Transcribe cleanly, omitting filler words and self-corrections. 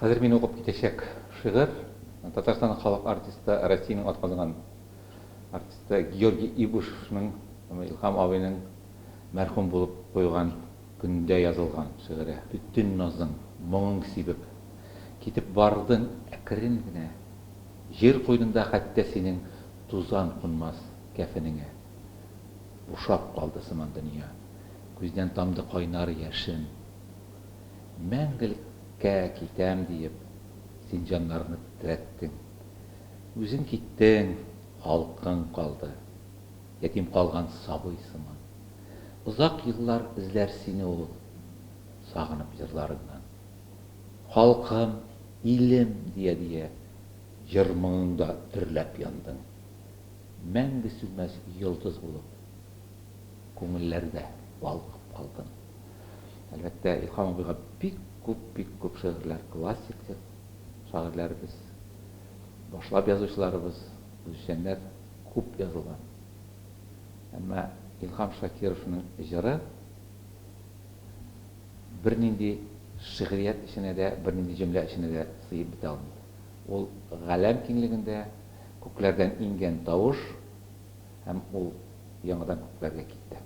Хәзер мин укып китәчәк шигырь Татарстанның халык артисты, Россиянең атказанган артисты Георгий Ибушевның, Илһам абыйның мәрхүм булып куйган көндә язылган шигыре. Бөтен назың, моңың сибеп, Китеп бардың әкрен генә. Җир куенында хәтта синең Тузан кунмас кәфенеңә. Бушап калды сыман дөнья. Күздән тамды кайнар яшем. Мәңгелеккә китәм диеп, Син җаннарны тетрәттең. Үзең киттең, халкың калды. Ятим калган сабый сыман. Озак еллар эзләр сине ул, Сагынып җырларыңнан. Халкым, илем, дия-дия, Җыр-моңыңда дөрләп яндың. Мәңге сүнмәс йолдыз булып, Күңелләрдә балкып калдың. Әлбәттә, Илһам абыйга бик күп, бик күп шигырьләр, классик шагыйрьләребез, башлап язучыларыбыз, үзешчәннәр күп язылган. Әмма Илһам Шакировның җыры бернинди шигърият эченә дә, бернинди җөмлә эченә дә сыеп бетә алмый. Ул галәм киңлегендә күкләрдән иңгән тавыш һәм ул яңадан күкләргә китте.